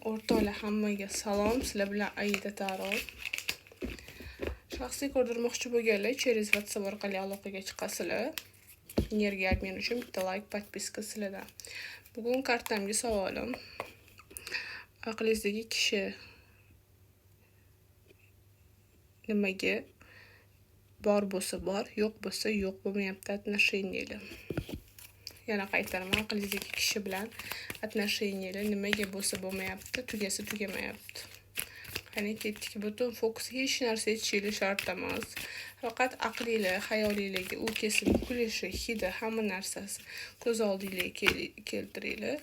O'rtoqlar, hammaga salom. Sizlar bilan Aida Taro. Shaxsiy ko'rdirmoqchi bo'lganlar через WhatsApp orqali aloqaga chiqasizlar. Energiya обмен uchun bitta layk, подписка sizlardan. Bugun kartamga savolim: aqlingizdagi kishi nimaga bor bo'lsa bor, yo'q bo'lsa yo'q bo'lmayapti отношения lar? Yana qaytaraman, aqlingizdagi kishi bilan отношения lar nimaga bo'lsa bo'lmayapti, tugasa tugamayapti? Qani, ketdik. Butun fokus, hech narsa aytishinglar shart emas. Faqat aqlinglar, xayolinglarga u kelsin, kulishi, hidi, hamma narsasi ko'z oldinglarga keltiringlar.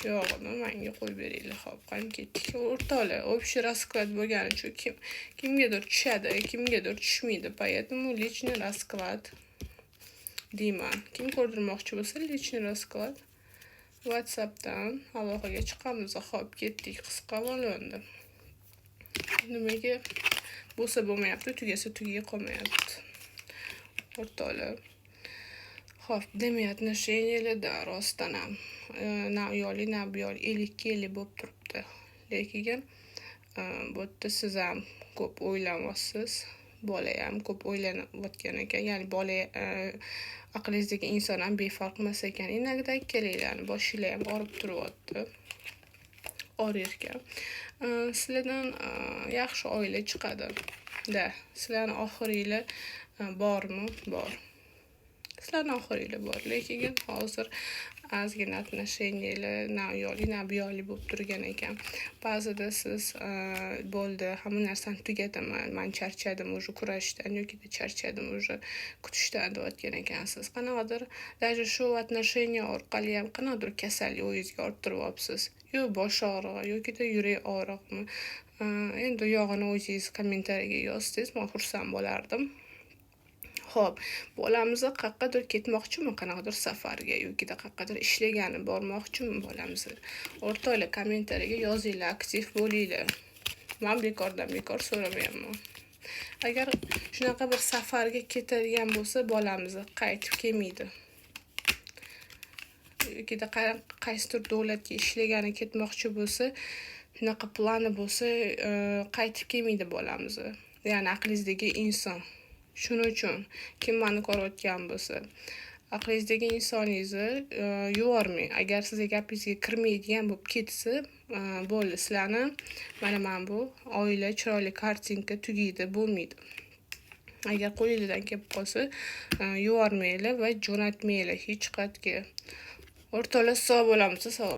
Yog'ini manga qo'yib beringlar. Xo'p, qani, ketdik. O'rtoqlar, общий расклад bo'lgani uchun kim kimgadir tushadi, kimgadir tushmaydi. Поэтому личный расклад deyman. Kim ko'rdirmoqchi bo'lsa, личный расклад WhatsAppdan aloqaga chiqamiz. Xo'p, ketdik. Qisqa bo'lindi. Nimaga bo'lsa bo'lmayapti, tugasa tugay qolmayapti? O'rtoqlar. Xo'p, demak, отношения larda rostdan ham na u yoqli, na bu yoqli, 50ga 50 bo'lib turibdi. Lekin bu yerda siz ham ko'p o'ylanyapsiz, bola ham ko'p o'ylanayotgan ekan. Ya'ni bola, aqlingizdagi inson ham befarq emas ekan. Иногда ikkalanglarni boshinglar ham og'rib turyapti. Og'rir ekan. Sizlardan yaxshi oila chiqadi. Да, sizlarni oxiringlar bormi? Bor. Sizlarni oxiringlar bor, lekin hozir ozgina отношения lar na u yoqli, na bu yoqli bo'lib turgan ekan. Ba'zida siz bo'ldi, hamma narsani tugataman, man charchadim уже kurashishdan yokida charchadim уже kutishdan deyotgan ekansiz. Qanaqadir даже shu отношения orqali ham qanaqadir kasallik o'zingizga orttiryapsiz. Yo bosh og'rig'i yokida yurak og'rig'imi? Endi u yog'ini o'zingiz kommentariyaga yozsangiz, man xursand bo'lardim. Xo'p, bolamiz qayoqqadir ketmoqchimi, qanaqadir safarga yokida qayoqqadir ishlagani bormoqchimi bolamiz? O'rtoqlar, kommentariyaga yozinglar, aktiv bo'linglar. Man bekordan bekor so'ramayapman. Agar shunaqa bir safarga ketadigan bo'lsa, bolamiz qaytib kelmaydi. Yokida qaysidir davlatga ishlagani ketmoqchi bo'lsa, shunaqa plani bo'lsa, qaytib kelmaydi bolamiz. Ya'ni aqlingizdagi inson. Shuning uchun kim mani ko'rayotgan bo'lsa, aqlingizdagi insoningizni yubormang. Agar sizni gapingizga kirmaydigan bo'lib ketsa, bo'ldi, sizlarni mana bu oila chiroyli картинка tugaydi, bo'lmaydi. Agar qo'linglardan kelib qolsa, yubormanglar va jo'natmanglar hech qayerga. O'rtoqlar, sog' bo'lamiz, sog'.